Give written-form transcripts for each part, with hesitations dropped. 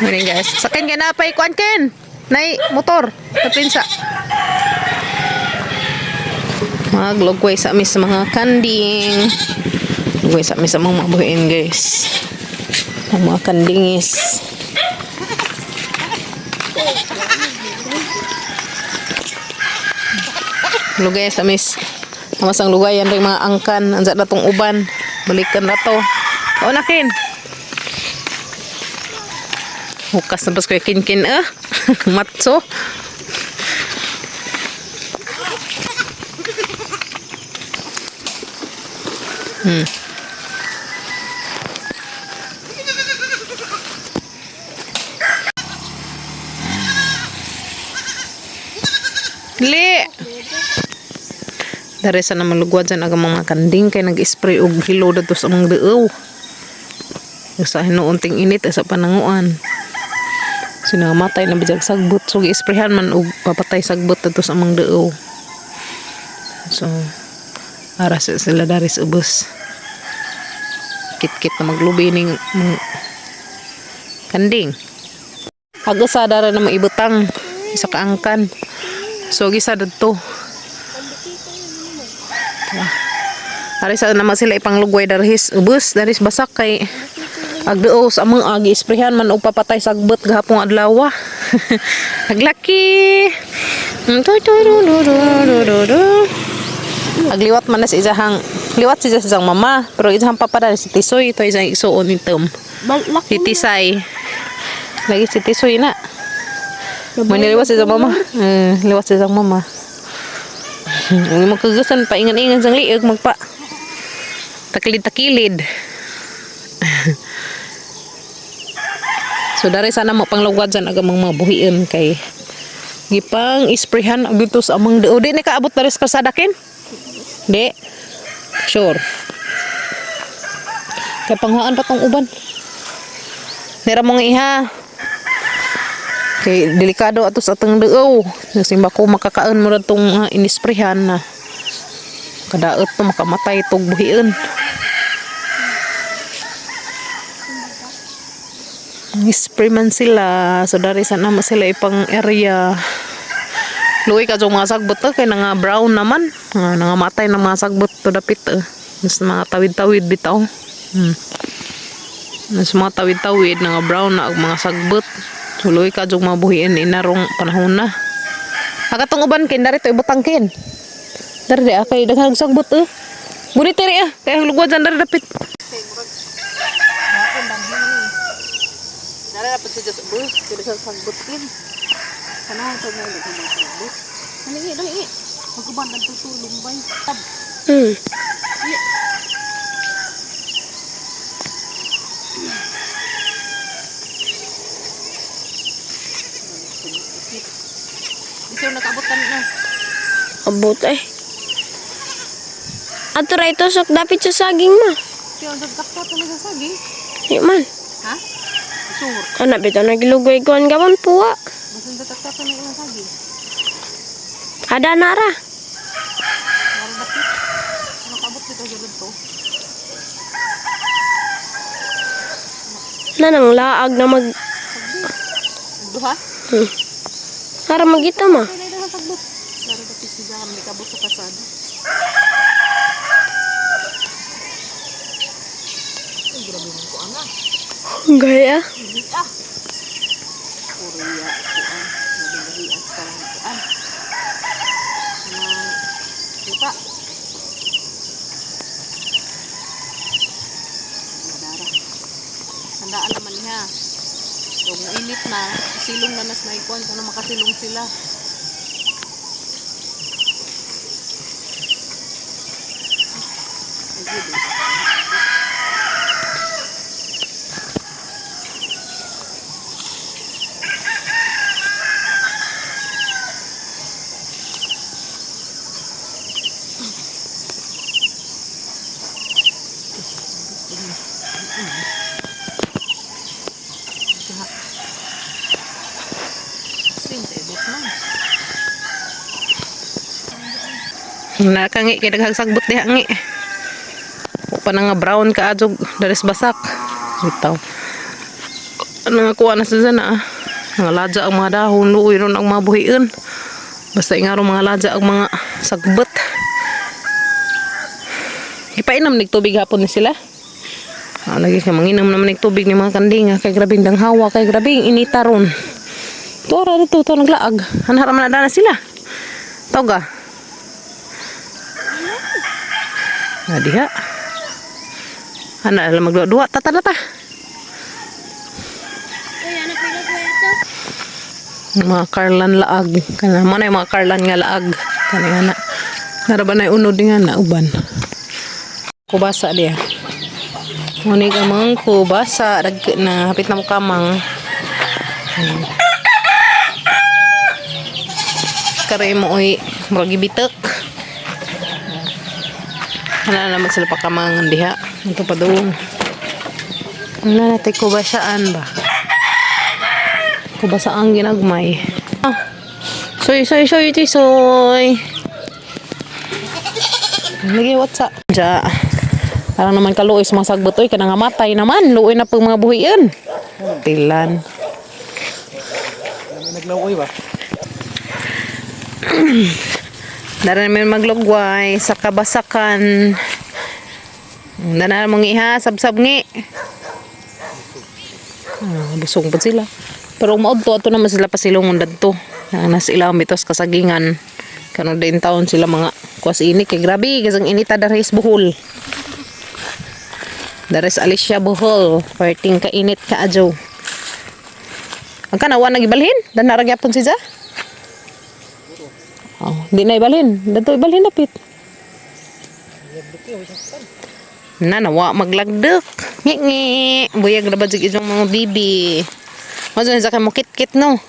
Ngayon, guys. Sa ken kay napay kuan ken. Nay motor. Sa prinsa. Maglugway sa amin sa mga kanding. Lugway sa amin sa mga mabuhin, guys. Ang mga kandingis. Lugay sa mis. Tamas ang lugayan rin mga angkan. Ansa na tong uban. Balikan na to. O na kin. Hukas na pas ko kin-kin eh. Matso. Li. Dari sa naman lugwad dyan ang mga kanding kay nag-spray og hilo dato sa mga daaw. Sa hinuon ting init sa pananguan. So nangamatay na bijag sagbot. So gi-sprayhan man og papatay sagbot dato sa mga daaw. So ara sa sila dari sa ubos. Kit-kit na maglubi ning mga kanding. Agasa dara na maibutang isa ka angkan. So gisa dadto. Ari sa naman sila ipanglugway darhis ubos darhis basak kay agduo sa among agi isprehan man og papatay sagbot gahapong adlaw. Aglaki. Tu tu tu tu tu tu tu tu. Agliwat man na sa isahang liwat siya sa isang mama pero isahang papa dahil si Tisoy ito isang igsuon ni Tom. Si Tisay. Lagi si Tisoy na. Maniliwat sa isang mama. Eh, liwat sa isang mama. Ang magkagasan pa ingan-ingan sang liig magpa takilid-takilid. So dari sana mo panglugwad dyan aga mga buhiin kay gipang isprehan og dito sa amang dao. Di ni kaabot dari sa kalsada kin? Di. Sure. Kay panghuan pa tong uban. Nira mo nga iha. Kay delikado ato sa atong dao. Kasi bako makakaon mo na tong inisprehan na. Kadaot to makamatay tog buhiin. Spray man sila. So dari sa naman sila ipang area. Luwi ka mga sagbot to kay nga brown naman. Nga nangamatay ng mga sagbot to dapit eh. Mas mga tawid-tawid bitaw. Mas mga tawid-tawid nga brown na ang mga sagbot. So luwi ka mga buhiin inarong panahon na. Akatong uban kin dari to ibutang kin. Dari di kay daghang sagbot eh. Bunit diri ah kay lugwad dari dapit. Dari dapat sa Diyos bus, kaya daghang sagbot kin. Panahon sa mga daghang mga sagbot. Dali, dali. Pagkuban nagtutulumbay. Tab. Ikaw nakaabot ka na. Abot eh. Ato ra itusok dapit sa saging ma. Kaya ang dagkakta talaga saging. Di man. Ha? Sure. Ana bitaw naglugoy kuan gaman puwa. Masan dagkakta talaga ng saging. Ada nara. Meron dapit. Nakaabot dito sa ganito. Nanang laag na mag Duha? Para magita ma. Kaya na sagbot. Meron dapit siya kami kabot sa kasada. Ay, grabe man ko ana. Gaya. Hindi ah. Korea, kuan. Nabindahian sa parang kuan. Mga lupa. Madara. Handaan naman niya. So, init na, silong na nas na ikuan. Sana makasilong sila. Ay, good, eh. Nakangi kay daghang sagbot diha ngi. Pa na nga brown ka adjog daris basak. Bitaw. Nangakuha na sa na ah. Nangaladya ang mga dahon, luoy ron ang mga buhiin. Basta ingaro mga ladya ang mga sagbot. Ipainom nig tubig hapon ni sila. Ah, lagi ka manginom naman nig tubig ni mga kanding ah. Kay grabing danghawa, kay grabing inita ron. Tuara dito, to naglaag. Hanhara man na sila. Toga. Ah, diha. Ana alam magduwa-duwa tata ta. Mga karlan laag. Kana mo na yung mga karlan nga laag. Kani nga na. Nara ba na yung unod nga na uban. Kubasa diya. Ngunit amang kubasa. Dag na hapit na mo kamang. Kare mo oy murag ibitek. Wala naman sila pakamangan diha. Ito pa doon. Wala natin kubasaan ba? Kubasaan ginagmay. Ah. Soy, soy, soy, soy, soy. Lagi, what's up? Diya. Parang naman kaluoy sa mga sagbot. Uy, kanang matay naman. Luoy na pag mga buhiin. Tilan. Naglaway ba? Dara naman maglugway sa kabasakan. Dana mong iha, sabsab ngi. Ah, busog pa sila. Pero maudto ato naman sila pasilungon dadto. Na nas ila mitos kasagingan. Kano din taon sila mga kuwas ini kay grabe kasang inita dares Bohol. Dares Alicia Bohol, perting kainit ka adyo. Ang kanawa nagibalhin, dan naragyapon si Ja. Oh, di na ibalhin. Dato ibalhin dapit. Na nawa maglagdek. Ngi ngi. Buyag na ba jud ijong mga bibi. Mo sa kay mo kit-kit no.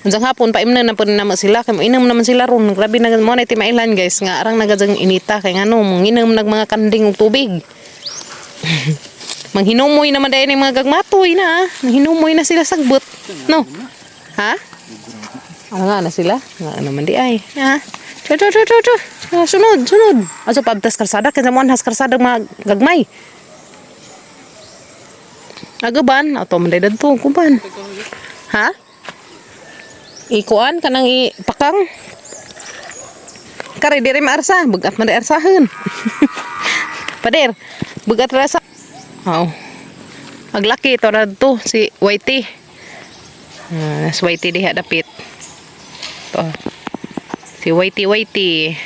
Unsang hapon pa imna na po naman sila kay mo inom naman sila ron. Grabe na mo na timailan guys nga arang nagadzang inita kay ngano mo nag mga kanding og tubig. Manghinumoy naman dahil yung mga gagmatoy na. Ah. Manghinumoy na sila sagbot. No. Ha? Ano nga na sila? Nga naman di ay. Ha? Cho cho cho cho cho. Ah, sunod, sunod. Aso pabtas karsada kay mo has karsada mga gagmay. Agaban, ato man day dadto kuban. Ha? Ikuan kanang ipakang. Kare diri maarsa, bugat man day arsahan. Pader, bugat rasa. Aw. Aglaki to na to si Whitey. Ah, si Whitey diha dapit. To. Si Whitey Whitey.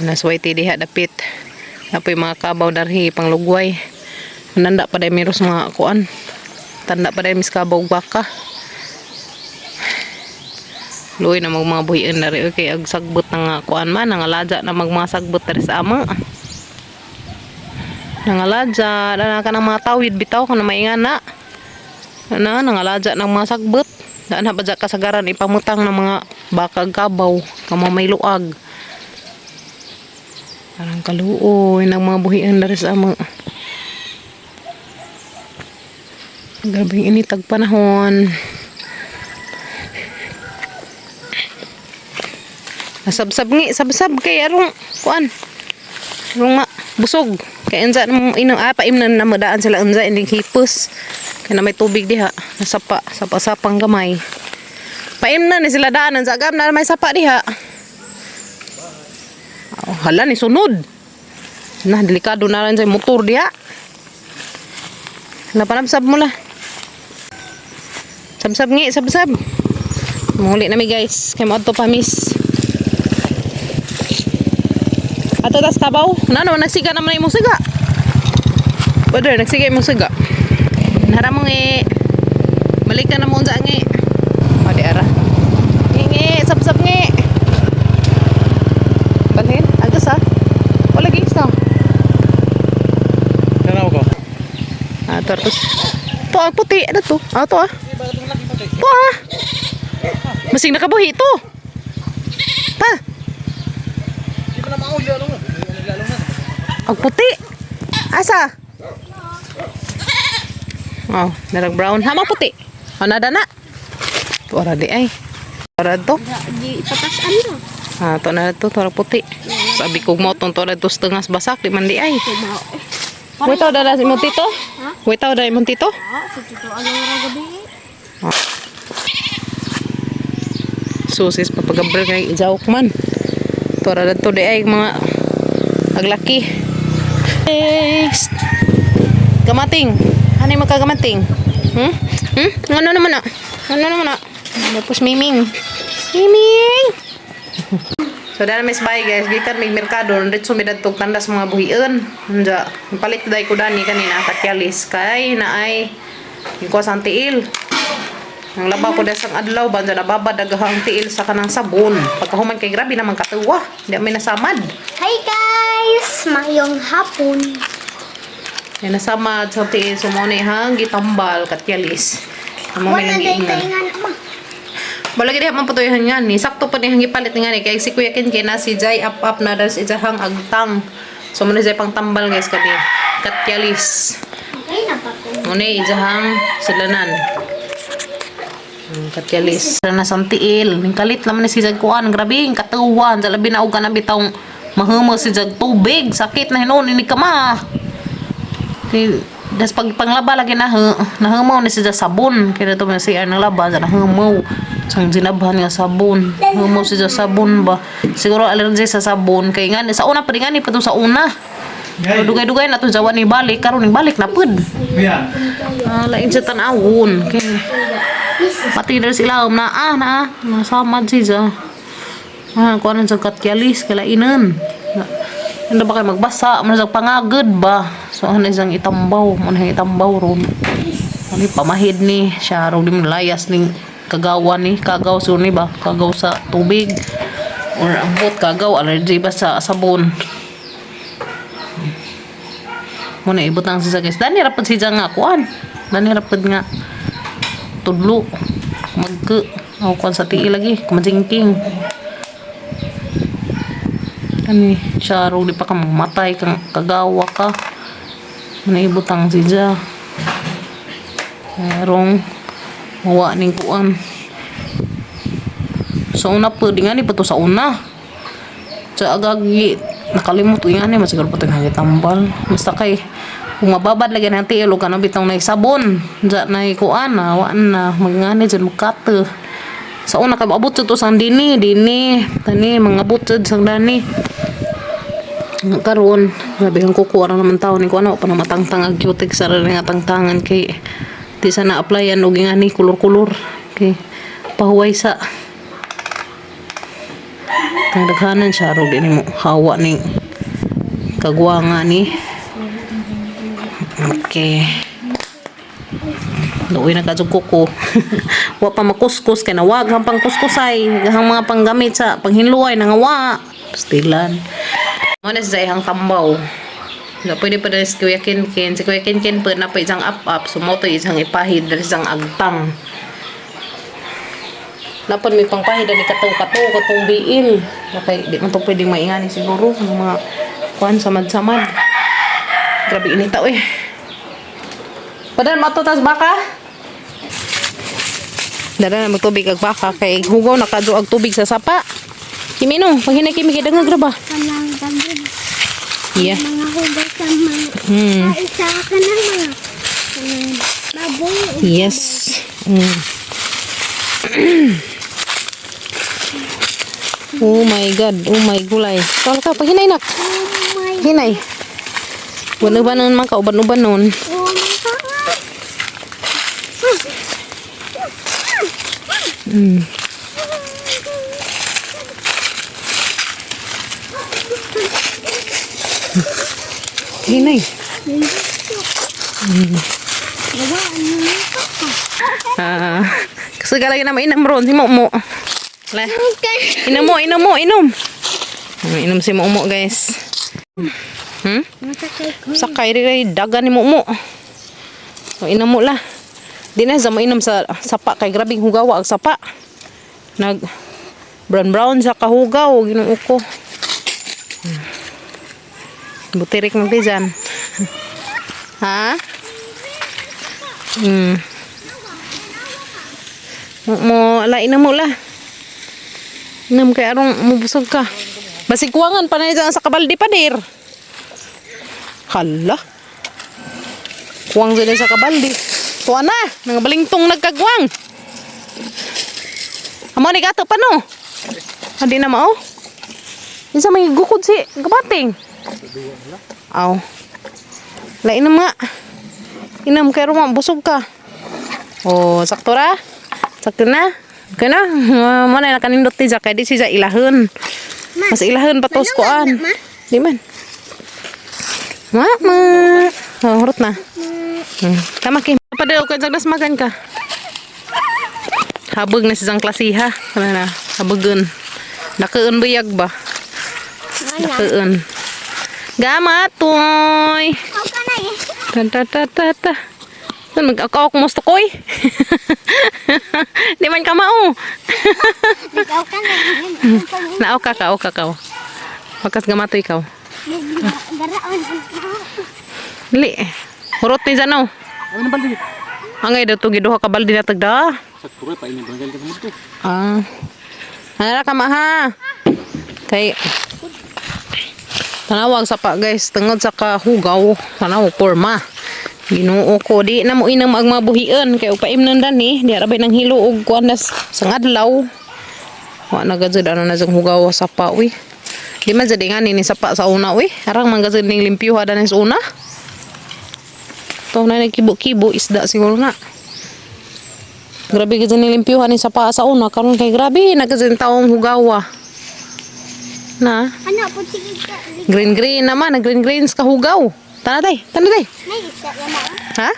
Nas Whitey diha dapit. Apoy mga kabaw darhi panglugway. Nanda pa day meros mga kuan. Tanda pa day mis kabaw ug baka. Luoy na mag mga buhian na rin. Okay, ag sagbot na nga kuan man. Nangaladya na mag mga sagbot dari sa ama. Nangaladya. Dana ka ng mga tawid bitaw ka na maingana. Ana, nangaladya ng mga sagbot. Daan na ba dya kasagaran ipamutang ng mga bakag kabaw. Kamo may luag. Parang kaluoy ng mga buhian dari sa ama. Grabing initag panahon. Nasabsab ngi, sabsab kay arong kuan. Arong ma busog. Kay unsa mo inom ah paimnan na madaan sila unsa ining hipos. Kay na may tubig diha, nasapa, sapa-sapang gamay. Paimnan ni sila daan unsa gam na may sapa diha. Oh, hala ni sunod. Na delikado na rin sa motor diha. Napanabsab mo la. Sabsab ngi, sabsab. Muli na mi guys, kay moadto pa miss. Ato tas kabaw. Nano nagsiga naman na imong siga. Brother, nagsiga imong siga. Nara mo ngi. Balik ka na mo unsa ngi. O di ara. Ngi ngi, sabsab ngi. Balhin, agas ah. Wala gis na. Nanaw ko. Ah, tortos. To ang puti, ano to? Ah, to ah. To ah. Masing nakabuhi to. Pa. Di ba na mauli ano na? Ang puti. Asa? Oh, narag brown. Hama puti. Oh, nada na. Ora di ay. Ora to. Di patasan na. Ah, to na to, tora puti. Sabi ko mo tong tora to sa tengas basak di man di ay. Kumao eh. Wait dala si imong tito? Wait dala imong tito? Ah, sa tito alaw ra gabi. Susis papagabril kay ijawok man. Tora to di ay mga aglaki. Eh, shh. Gamating. Ano yung magkagamating? Hmm? Hmm? Ano naman na? Ano naman na? Tapos miming. Miming! So dahil miss bye guys, gikan mig merkado, diretso mi dadtog tandas mga buhian. Unja, palit day ko dani kanina katyalis kay na ay kuha sa tiil. Ang laba ko dasang adlaw ba nababad dagahang tiil sa kanang sabon. Pagkahuman kay grabe naman katuwa. Di may nasamad. Hi guys! Mayong hapon. May nasamad sa tiil so mo ni hang gitambal katyalis. Amo may Wala day nagiingnan. tayo nga naman. Wala gid man putoy nga ni. Sakto pa ni hang gipalit nga ni kay si Kuya Ken kay na si Jai up up na dahil si Jahang agtang. So mo na siya pang tambal guys kani. Katyalis. Okay na pa ko. Mo ni ijahang silanan. Katyalis. Na sa tiil. Ning kalit naman ni si Jag kuan. Grabe, ang katuwan. Sa labi na og na bitawng mahumos si Jag tubig. Sakit na hinuon ini kama. Kay das pag panglaba lagi na nahumaw ni siya sabon kaya to man siya nang laba sa nahumaw sang zinabhan nga sabon humaw siya sabon ba siguro allergy sa sabon kay nga sa una pa nga ni pa to sa una pero dugay-dugay na to jawa ni balik karon ni balik na pud. Yeah. Ah, lain sa tan-awon kay pati diri sila na ah na ah nasamad siya ah kuan sa katyalis kalainan. Ano ba kayo magbasa? Ano sa pangagod ba? So, ano isang itambaw? Ano yung itambaw ron? Ano yung pamahid ni? Siya ron di mo layas ni kagawa ni. Kagaw so ni ba? Kagaw sa tubig. Or ambot kagaw. Allergy ba sa sabon? Muna ibutang siya guys. Dani rapod siya nga kuan. Dani rapod nga tudlo. Magke. Ako kuan sa tiil lagi. Kumajingking. Ani, siya ro di pa ka mamatay kang kagawa ka. Naibutang si Ja. Merong mawa ning kuan. Sa una po, di nga ni pa to sa una. Sa agagi, nakalimot ko nga ni, masiguro pa ito yung tambal. Basta kay, kung mababad lagi ng tiil, o ka na bitong na sabon. Diyan na kuan na, waan na, magngani dyan magkate. Sa una kay maabot sa to sang dini, dini, tani, mga abot sa sang dani. Nga karon, grabe ang kuko ara naman taon ni ko ano pa na matangtang ag cutex sa nga tangtangan kay di sa na applyan og ngani kulor-kulor kay pahuway sa tang daghanan siya ro di nimo hawa ning kagwanga ni. Okay. Luoy na kadtong kuko. Wa pa makuskus kay nawag ang pangkuskusay, ang mga panggamit sa panghinluay nangawa. Pastilan. Mo na sa ihang tambaw. Nga pwede pa dahil si Kuya Kinkin. Si Kuya Kinkin pwede na pa isang up-up. So mo to isang ipahid dahil isang agtang. Napon may pangpahid dahil katong-kato, katong biil. Okay, di man to pwedeng maingani siguro. Ang mga kuan samad-samad. Grabe inita eh. Padan matutas baka? Dara na magtubig ag baka kay hugaw na kadto ag tubig sa sapa. Kimino, paghinay kimi kay dangag ra ba? Kanang dagod. Yeah. Mga hugas sa mga isa ka ng mga kanang baboy. Yes. Oh my God. Oh my gulay. Kala ka, paghinay nak. Oh my, Hinay. Uban-uban nun man ka, uban-uban nun. oh my God. Hinay. Gawa, ano na ito? Ah, kasi galagi na mainam ron si Momo. Le. Inom mo, inom mo, inom. Inom si Momo, guys. Masakay ko. Sakay rin ay daga ni Momo. So, inom mo lah. Di na sa mainom sa sapa kay grabing hugawa ang sapa. Nag brown brown sa kahugaw Ginoo ko. Butirik man dyan. Ha? Mo ala inom mo lah. Inom kay arong mubusog ka. Basig kuwangan pa na dyan sa kabaldi pader. Hala. Kuwang sila sa kabaldi. Tuwa na, nangabalingtong nagkagwang. Amo ni gato pa no. Adi na mao. Isa may gukod si gabating. Aw. Lain na nga. Inam kay ruma busog ka. Oh, sakto ra. Sakto na. Okay na. Mo na nakanindot ni Jack kay di siya ilahon. Mas ilahon pa tos kuan. Di man. Mama. Oh, hurot na. Tama Kim. Padeo ka jagdas magan ka. Habog na siyang klasiha. Ano na? Habogon. Nakuun buyag ba? Nakuun. Gama toy. Ako ka na eh. Ta ta ta ta ta. Saan mag-akaw ko koy? Di man ka mao. Ikaw ka na. Nao ka ka, ka ka. Pagkas gamatoy ka. Garaon. Dili. Hurot ni Zano. Ano na baldi? Angay daw to giduha ka baldi na tagda. Sa turoy pa ini barangay ka mo to. Ah. Ano ka ma ha? Kay Tanawag sa pa guys, tungod sa kahugaw, tanaw porma. Ginoo ko di na mo inam ang mabuhian kay upaim nan dani, di arabay nang hilo og kuan nas sa ngadlaw. Wa na gud ano na sang hugaw sa pa uy. Di man jud nga ni sapa sa una uy. Arang man gud ning limpyuha dan sa una. To na nagkibo-kibo isda siguro na. Grabe gid ni limpyuhan ni sapa sa una karon kay grabe na gud taong hugawa. Na. Ano po sige ka. Green green naman, nag green greens ka hugaw. Tana day, tana day. May isda yan na. Ha?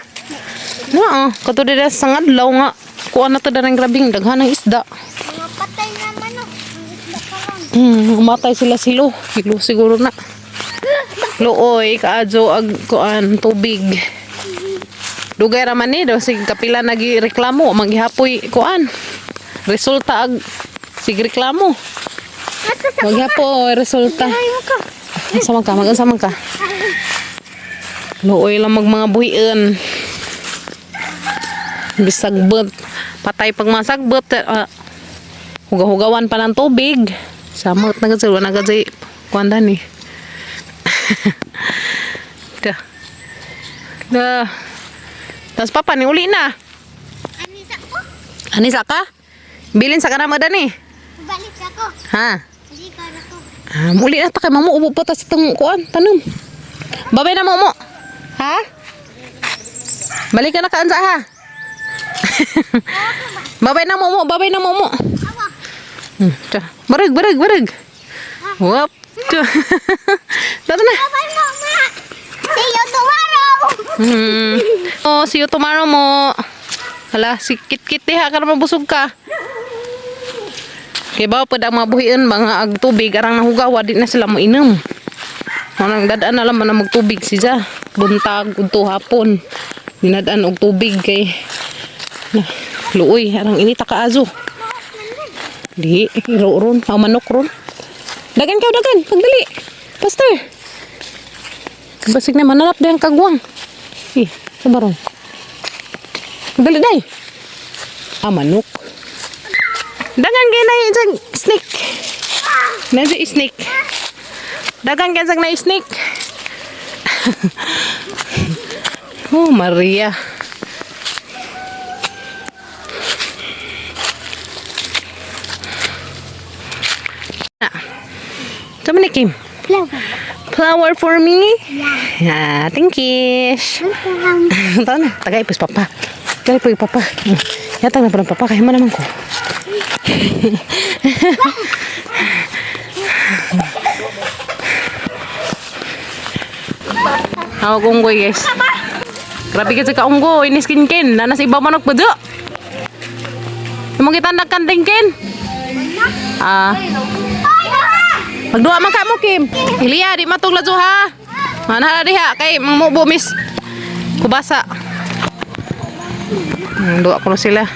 Na, kato dira sa ngadlaw nga. Kuha na to darang grabing daghan ng isda. Mga patay naman oh. Ang isda karon. Umatay sila silo. Hilo siguro na. Luoy, kaadyo ag kuan tubig. Dugay ra man ni daw sig kapila nagi reklamo manggihapoy kuan. Resulta ag sig reklamo. Ato sa Maghapoy resulta. Ay mo ka. Unsa man ka, mag-unsa man ka. Luoy lang mag mga buhian. Bisagbot. Patay pag masagbot. Hugaw-hugawan pa ng tubig. Samot na kasi, wala na kasi. Kuan ni. Da. Da. Tapos papa, ni uli na. Ani sa ko. Ani sa ka? Bilin sa ka na mo dani. Balik sa ko. Ha? Hindi ka na ko. Ah, muli na ta kay mamu ubo pa ta sa tong kuan tanom. Babay na mo mo. Ha? Balik ka na kaansa ha. Babay na mo mo, babay na mo mo. Awa. Tsa. Barag, barag, barag. Whoop. Tsa. Tara na. Bye mama. See you tomorrow. Oh, see you tomorrow mo. Hala, si Kit-Kit diha karon mabusog ka. Kay ba pud ang mga buhian mga ag tubig arang nahugawa di na sila moinom. Manang dadaan na lang man ang magtubig siya. Buntag udto hapon. Dinadaan og tubig kay na, luoy arang inita kaazo. Di iro ron, ah, manok ron. Dagan kaw dagan, pagdali. Pastor. Basig na manalap dayang kagwang. Eh, sa barong. Dali day. Ah, manok. Dagan kay na isang snake. Nasa snake. Dagan kay na snake. Oh, Maria. Ah. Sama ni Kim. Flower. Flower for me? Yeah. Ah, thank you. Welcome. Tara na, tagay po si papa. Tagay po yung papa. Yatag na po ng papa, kaya mo naman ko. Hawag unggoy guys. Grabe kasi ka unggoy, ini skin kin. Nanas iba manok pa do. Imong kita nagkanting kin. Ah. Magduha man ka mo Kim. Iliya di matug ladyo ha. Mana diha kay mangmubo miss. Kubasa. Duha ko na sila.